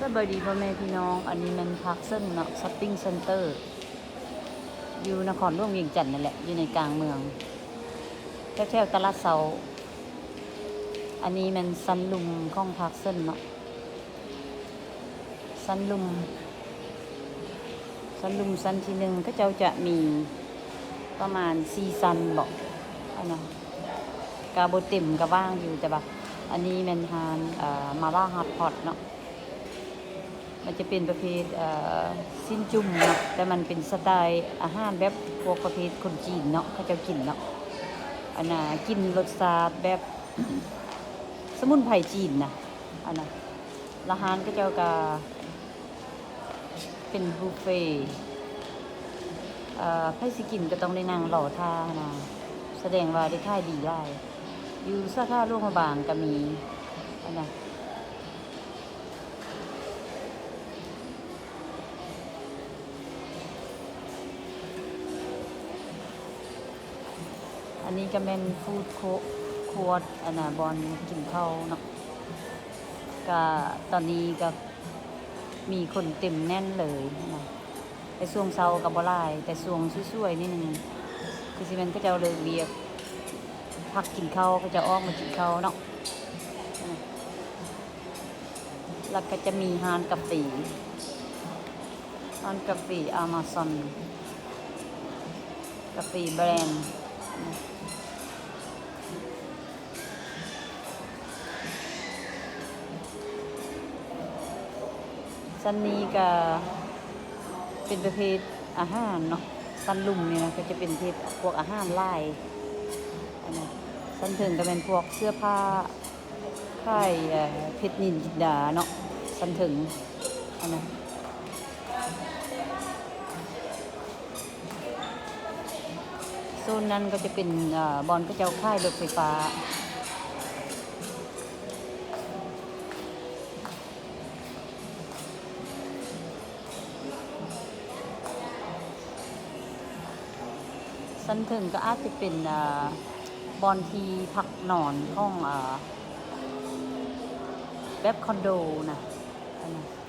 ສະບາຍດີພໍ່ແມ່ພີ່ນ້ອງ, ອັນນີ້ແມ່ນພາກເຊິນເນາະ, ຊັອບປິງເຊັນເຕີ ຢູ່ນະຄອນຫຼວງວຽງຈັນນັ້ນແຫຼະ, ຢູ່ໃນກາງເມືອງ ແຖວໆຕະຫຼາດເຊົ້າ. ອັນນີ້ແມ່ນຊັ້ນລຸ່ມຂອງພາກເຊິນເນາະ, ຊັ້ນລຸ່ມ ຊັ້ນລຸ່ມຊັ້ນທີໜຶ່ງ ເຂົາເຈົ້າຈະມີປະມານສີ່ຊັ້ນເບາະ, ອັນນະ ກະບໍ່ເຕັມ ກະວ່າງຢູ່, ແຕ່ວ່າອັນນີ້ແມ່ນຮ້ານ ເອີ ມາລາຮອດພອດເນາະ. ມັນຈະເປັນປະເພດ ເອີ ຊີ້ນຈຸ່ມເນາະ, ແຕ່ມັນເປັນສະໄຕອາຫານແບບພວກປະເພດຄົນຈີນເນາະ, ເຂົາເຈົ້າກິນເນາະ, ອັນນະ ກິນລົດຊາດແບບສະໝຸນໄພຈີນນະ, ອັນນະ ລະຮ້ານເຂົາເຈົ້າກະ ເປັນບຸບເຟ, ເອີ ໃຜຊິກິນກໍຕ້ອງໄດ້ນັ່ງລໍຖ້ານະ, ສະແດງວ່າໄດ້ຂາຍດີຫຼາຍ. ຢູ່ສາຂາຫຼວງພະບາງກໍມີນະ. ອັນນີ້ກໍແມ່ນຟູດຄອດ ອັນນະ ບ່ອນກິນເຂົ້າເນາະ, ກະຕອນນີ້ກະມີຄົນເຕັມແໜ້ນເລີຍນະ. ແຕ່ຊ່ວງເຊົ້າກໍບໍ່ຫຼາຍ, ແຕ່ຊ່ວງສວຍໆນີ້ໜຶ່ງ ຄືຊິແມ່ນເຂົາເຈົ້າເລີກວຽກ ພັກກິນເຂົ້າ ເຂົາເຈົ້າອອກມາກິນເຂົ້າເນາະ. ແລ້ວກໍຈະມີຮ້ານກາເຟ, ຮ້ານກາເຟອາມາຊອນ, ກາເຟແບຣນ. ຊັ້ນນີ້ກະເປັນປະເພດອາຫານເນາະ, ຊັ້ນລຸ່ມນີ້ນະ ກໍຈະເປັນເພດພວກອາຫານຫຼາຍ. ອັນນັ້ນ ຊັ້ນເທິງກໍແມ່ນພວກເສື້ອຜ້າ ຂາຍ ເອີ ເພັດນິນຈິນດາເນາະ, ຊັ້ນເທິງ ອັນນັ້ນ. ໂຊນນັ້ນກໍຈະເປັນ ເອີ ບ່ອນເຂົາເຈົ້າຂາຍລົດໄຟຟ້າ. ຊັ້ນເທິງກໍອາດຈະເປັນ ເອີ ບ່ອນທີ່ພັກນອນຂອງ ເອີ ແບບຄອນໂດນະ, ອັນນັ້ນ.